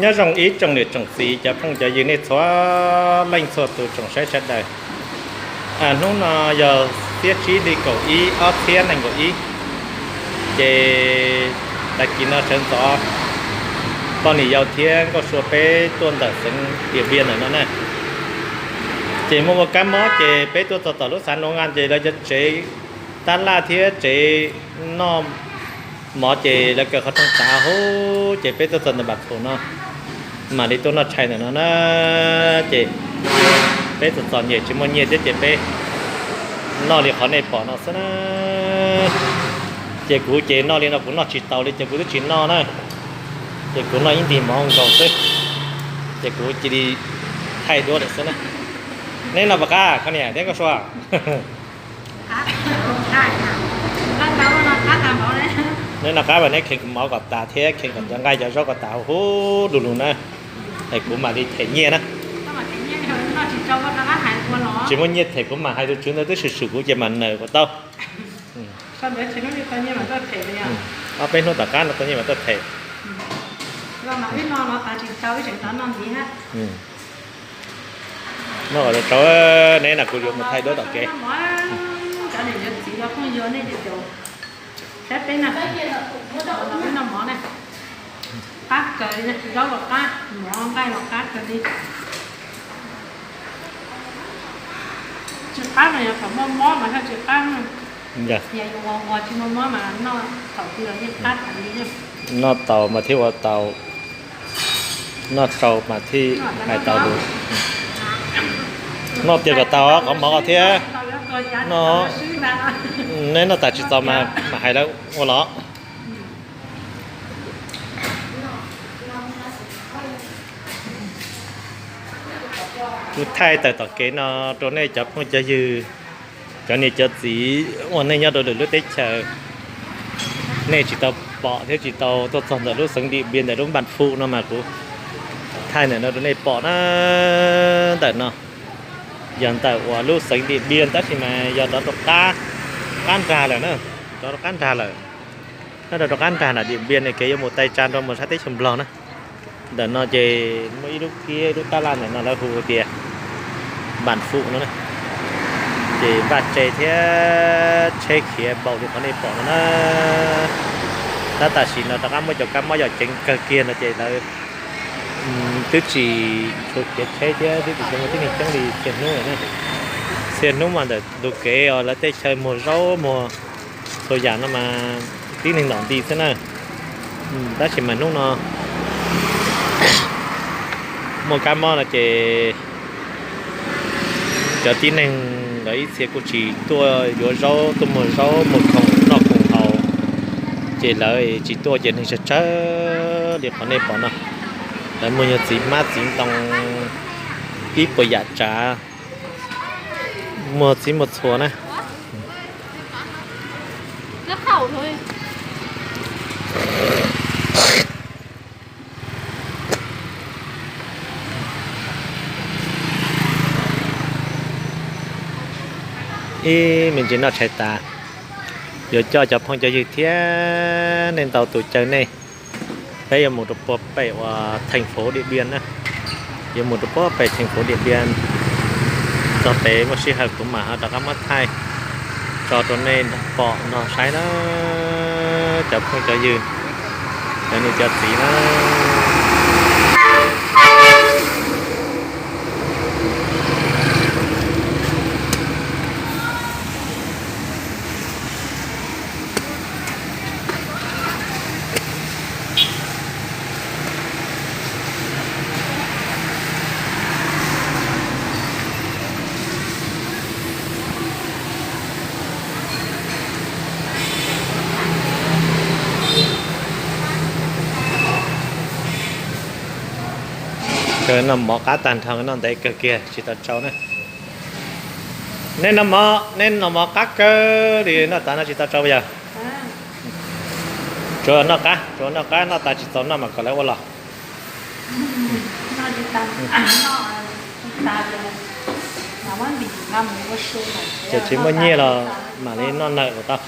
Nyob zoo ib tsoom niam tsoom txiv cov phooj cov ywg nej txhua leej txhua tus tsoom saib sawv daws. Hnub no yog xiab tsib hli kaum ib ob txhiab nees nkaum ib, ces tag kis no sawv ntxov poj niam yau thiab Nkauj Sua peb tuaj ntawm xeev Tiam Npias ntawm no na. Ces muaj ua kab mob ces peb tuaj txog tom lub xav nuv nqa ces lawv cov tsev tab laj thiab tsev noj mov ces lawv kaw qhov rooj tav hub ces peb tuaj txog ntawm npam txhum no mam li tuaj noj tshais ntawm no na. Ces peb txom txom nyem tsis muaj nyiaj thiab ces peb noj li qhov nej pom no xwb na. Ces kuv ces noj li no kuv noj tsis taus li ces kuv twb tsis noj na. Ces kuv noj ib ntig mov nkaus xwb, ces kuv cia li thaij duab lawm xwb na. Neb noj puas qab koj niam thiab Nkauj Sua? Neb noj qab mas neb kheev mov kom tas thiab kheev kom cov nqaij cov zaub kom tas huv du lug na, es kuv mam li them nyiaj na. Tsis muaj nyiaj them kuv mam hais tus tswv ntawd twb swm swm kuv ces mam nawm kuv tau. Ob peb hnub tom qab no tau nyiaj mam tuaj them. Noj kom tsau, neb na kuv yuav mus thaij duab tom kev. Qab kawg li, zaub los qab, mov nqaij los qab kawg li. Tsis qab mas yog thaum muaj mob mas thiaj tsis qab. Yog yus ua ua tsis muaj mob mas noj thaum twg los yeej qab tas li. Noj tau mas thiaj ua tau, noj tsau mas thiaj hais tau lus. Noj tiag kom tau qhov mov thiab. Neb noj tas tsis txaus mas mam hais lawv ua los. Kuv thaij tawm tom kev no rau nej cov phooj cov ywg, cov niam cov txiv uas nej nyob rau lwm lub teb chaws, nej tsis tau pom thiab tsis tau tuaj txog ntawm lub xeev Dim Npias ntawm lub npam fuj no mas kuv thaij ntawm no rau nej pom na. Ntawm no yog ntawm uas lub xeev Dim Npias tab sis mas yog rov rau qab, qab nrag lawm na, rov rau qab nrag lawm. Nyob rau rau qab nrag nram Dim Npias no kev yuav mus tai tsa rau mus sab teb chaws Nplog na. Ntawm no ces muaj ib lub kiab ib lub tab laj ntawm no lawv hu tias npam fuj no na. Ces npaj tse thiab tsheb khiav npaum li qhov nej pom no na. Tab tam sim no rov qab muab cov kab mob yog ceev kawg kiag no ces lawv twb tsis tshua khiav tsheb thiab twb tsis tshua muaj tib neeg coob li txhia hnub lawm na. Txhia hnub mas ntawm tus kev os lawv tej chaw muag zaub muag txhua yam no mas tib neeg ntom nti xwb na. Tab sis mas hnub no muaj kab mob no ces cov tib neeg lawv ib txhia kuj tsis tuaj yuav zaub tuaj muag zaub muag khoom noj khoom haus, ces lawv tsis tuaj ces neeg tsawg tsawg li qhov nej pom no. Lawv muag nyuag txiv hmab txiv ntoo ib puas yam tsav, muag txhij muag txhua na. Ib me ntsis noj tshais tas, yuav coj cov phooj cov ywg thiab nej ntau tus caw nej, peb yuav mus rau puag pem uas theej fuv Diam Npias na. Yuav mus rau puag pem theej fuv Diam Npias, txog pem muaj sij hawm kuv mam ho rov qab muab thaij tso rau nej pom no saib na, cov phooj cov ywg, cov niam cov txiv na. Noj mov qab tag nrho, noj ntev kawg kiag tsis tau tsau na. Neb noj mov, neb noj mov qab kawg li, noj tas no tsis tau tsau yog? Tsuav noj qab, tsuav noj qab, noj tas tsis txaus noj mas kom lawv ua los. Ces tsis muaj nyiaj los mam li noj nawm los tau.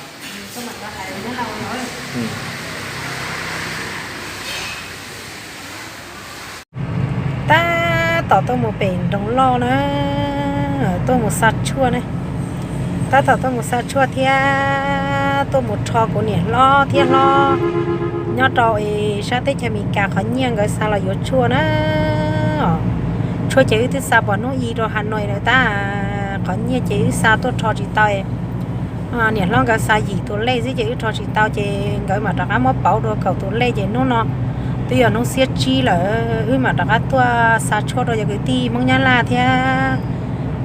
Tom tuaj mus pem nroog loj na, tuaj mus xa tshuaj ne. Tab tom tuaj mus xa tshuaj thiab tuaj mus rho kuv niam hlob thiab hlob nyob rau sab teb chaws Amelikas qhov nyiaj nkawd xa los yuav tshuaj na. Tshuaj ces wb twb xa puag hnub i rau Hà Nội lawm tab, qhov nyiaj ces wb xa tuaj rho tsis tau. Niam hlob nkawd xa yim tus lej xwb ces wb rho tsis tau ces nkawd mam rov qab muab pauv dua kaum tus lej ces hnub no twb yog hnub xiab tsib lawm, wb mam rov qab tuaj xa tshuaj rau cov kwv tij Hmoob Nyab Laj thiab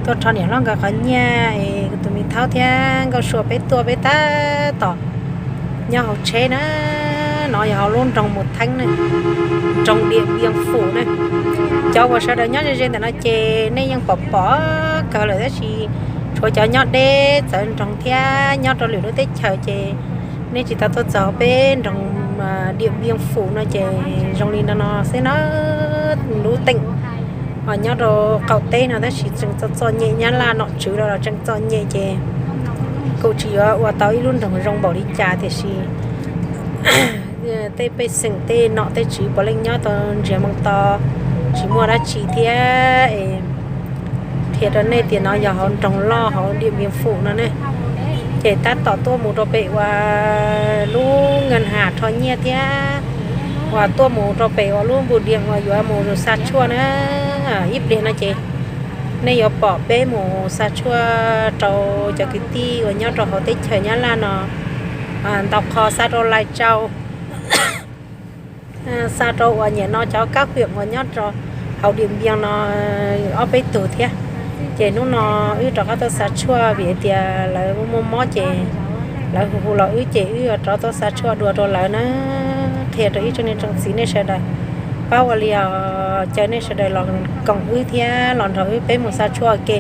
tuaj rho niam hlob nkawd qhov nyiaj es tus me thaub thiab Nkauj Sua peb tuaj peb tab tom nyob hauv tsheb na. No yog hauv lub nroog Mus Theeb na, nroog Điện Biên Phủ na. Cov uas sawv daws nyob ze ze ntawm no ces nej yeej pom pom kawg lawm tab sis tshuav cov nyob deb txawv nroog thiab nyob rau lwm lub teb chaws ces nej tsis tau tuaj txog peb nroog Điện Biên Phủ no ces zoo li no no xwb na. Lub teem nyob rau qaum teb no tab sis tseem txom txom nyem, Nyab Laj nom tswv los tseem txom nyem ces kuj tsis yuav ua tau ib lub nroog zoo npaum li cas tiam sis tej pej xeem tej nom tej tswv puav leej nyob tau ntsiag moo to, tsis muaj dab tsi thiab. Qhia rau nej tias no yog hauv nroog loj hauv Điện Biên Phủ no ne. Ces tab tom tuaj mus rau pem uas lub ngân hàng rho nyiaj thiab uas tuaj mus rau pem uas lub bưu điện uas yuav mus xa tshuaj na. Ib pliag no ces nej yuav pom peb mus xa tshuaj rau cov kwv tij uas nyob rau hauv teb chaws Nyab Laj no ntau qho, xa rau Lai Châu, xa rau uas nyam no cov kab hiam uas nyob rau hauv Điện Biên no ob peb tug thiab. Ces hnub no wb rov qab tuaj xa tshuaj vim tias lawv muaj mob ces lawv hu hu los wb ces wb rov tuaj xa tshuaj dua rau lawv na. Qhia rau ib tsoom niam tsoom txiv nej sawv daws paub ua li os, caw nej sawv daws los koom wb thiab los nrog wb peb mus xa tshuaj ua ke.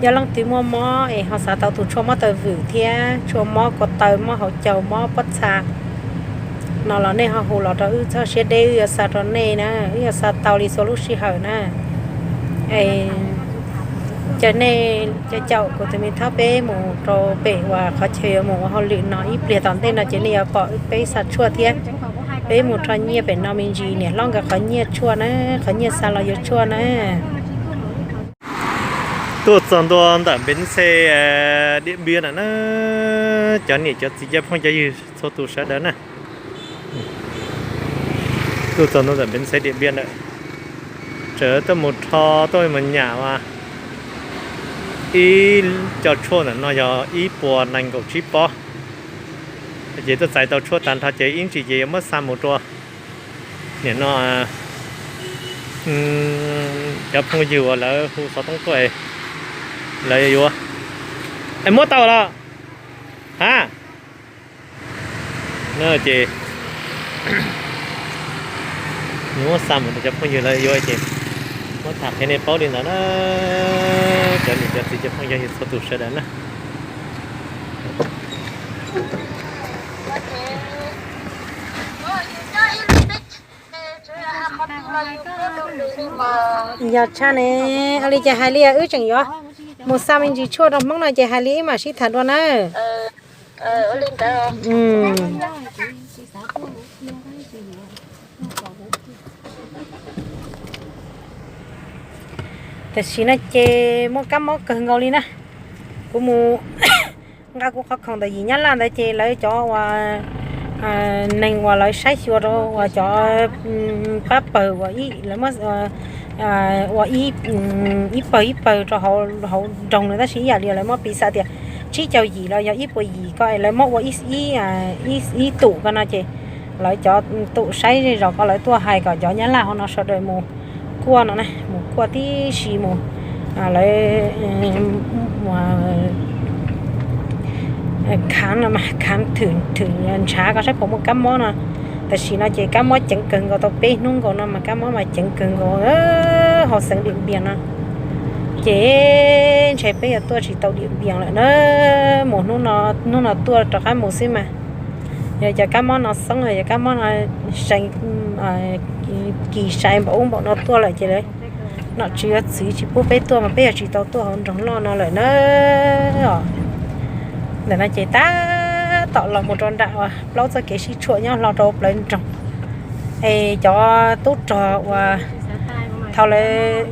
Yog leej twg muaj mob es ho xav tau tus tshuaj mob taw vwm thiab tshuaj mob ko taw, mob hauv caug, mob pob txha no los nej ho hu los rau wb txhob siab deb, wb yuav xa rau nej na, wb yuav xa tau li txhua lub sij hawm na. Caw nej caum kuv tus me thaub peb mus rau pem uas qhov chaw yuav mus ua hauj lwm no ib pliag tom ntej no ces nej yuav pom peb xa tshuaj thiab peb mus rho nyiaj pem no me ntsis, niam hlob nkawd qhov nyiaj tshuaj na, qhov nyiaj xa los yuav tshuaj na. Tuaj txog ntua ntawm bến xe Điện Biên lawm na, cov niam cov txiv cov phooj cov ywg txhua tus sawv daws na. Tuaj txog ntua ntawm bến xe Điện Biên lawm, tseem tuaj mus rho, tuaj mus nyam as. Ib co tshuaj ntawm no yog ib puas nees nkaum tsib pob. Ces tuaj txais tau tshuaj tag nrho ces ib ntsis ces yuav muab xa mus rau nim no cov phooj ywg uas lawv hu xov tooj tuaj, lawv yuav, es muab tau los ha. Ces muab xa mus rau cov phooj ywg lawv yuav ces muab tham qhia nej paub li ntawd na, cov niam cov txiv cov phooj ywg txhua tus sawv daws na. Yog tshaj ne, ua li ces hais li wb tseem yuav mus xa me ntsis tshuaj rau Hmoob no ces hais li wb mam sib tham dua na. Tam sim no ces muaj kab mob kawg nkaus li na. Kuv mus nqa kuv qhov khoom ntawm yim Nyab Laj ntawd ces lawv cov uas neeg uas lawv saib xyuas rau uas cov pab pawg uas ib, lawv muab ua ib pawg ib pawg rau hauv nroog na, tab sis ib yam li lawv muab piv xam tias tsib caug yim los yog ib puas yim ko lawv muab ua ib tum ko no ces lawv cov tum saib zej zos ko lawv tuaj hais kom cov Nyab Laj hauv no sawv daws mus kuaj no na, mus kuaj tib si mus, lawv khav no mas khav thwm ntshav ko saib puas muaj kab mob no. Tam sim no ces kab mob ceev kawg nkaus, tau peb hnub nkaus no mas kab mob mas ceev kawg nkaus hauv xeev Điện Biên no. Ces ntshe peb yuav tuaj tsis tau Điện Biên lawm na, mus hnub no tuaj rov qab mus xwb mas. Yog cov kab mob no xoob, yog kab mob no seev, kis sai npaum ub npaum no tuaj lawm ces lawv nom tswv yuav txwv tsis pub peb tuaj mas peb yuav tsis tau tuaj hauv nroog loj no lawm na. Ntawm no ces tab tom los mus rau nram uas plaub txoj kev sib tshuam nyob hlo rau plawv nroog. Es cov tub rog uas thaum lawv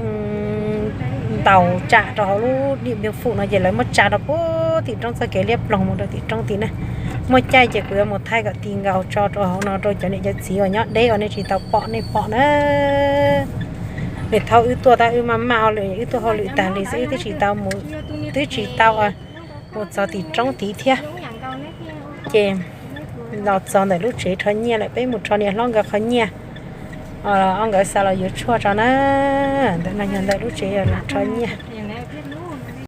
tau tsam rau hauv lub Điện Biên Phủ no ces lawv muab tsa rau puag tim roob txoj kev liab ploog mus rau tim roob tid na. Muaj caij ces kuv yuav mus thaij kom ti nkaus tso rau hauv no rau cov niam cov txiv uas nyob deb uas nej tsis tau pom nej pom na. Nws thaum wb tuaj tab wb maj maj hauj lwm, wb tuaj hauj lwm tag li xwb wb twb tsis tau mus, twb tsis tau mus txog tim roob tid thiab. Ces los txog ntawm lub tsev rho nyiaj lawm, peb mus rho niam hlob nkawd qhov nyiaj. Ob nkawd xa los yuav tshuaj tso na. Ntawm no yog ntawm lub tsev rho nyiaj.